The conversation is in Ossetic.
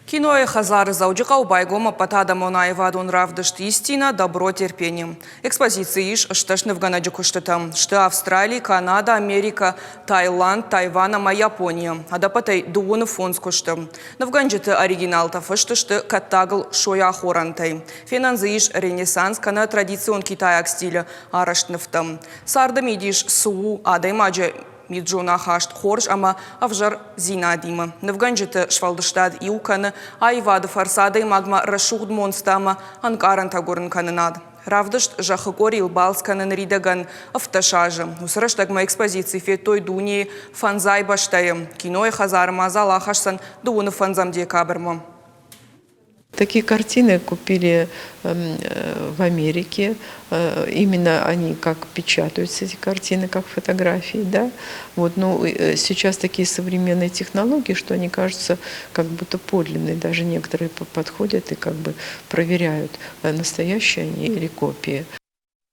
Кинойы хӕдзары Дзӕуджыхъӕуы байгом ӕппӕтадӕмон аивадон равдыст «Истина. Добро. Терпение». Экспозицийы ис стӕс нывгӕнӕджы куыстытӕ. Сты Австрали, Канада, Америкӕ, Таиланд, Тайван ӕмӕ Япония. Ӕдӕппӕтӕй дыууыны фондз куысты. Нывгӕнджыты оригиналтӕ фыст сты кӕттагыл сойахорӕнтӕй. Фенӕн дзы ис ренессанс кӕнӕ традицион китайаг стилы арӕзт нывтӕ. Царды мидис цы у, адӕймаджы мидзонахаст хорз ӕмӕ ӕвзӕрдзинадимӕ. Нывгӕнджыты сфӕлдыстад иу кӕны аивады фӕрцы адӕймагмӕ рӕсугъд монцтӕ ӕмӕ ӕнкъарӕнтӕ гуырын кӕнынад. Равдыст зӕххы къорийыл балц кӕны ныридӕгӕн 17 азы. Уыцы рӕстӕгмӕ экспозици федтой дунейы фӕндзай бӕстӕйы. Кинойы хӕдзары мадзал ахӕсдзӕн дыууыны фӕндзӕм декабрмӕ. Такие картины купили в Америке. Именно они как печатаются, эти картины, как фотографии, да. Вот, ну, сейчас такие современные технологии, что они кажутся как будто подлинные. Даже некоторые подходят и как бы проверяют, настоящие они или копии.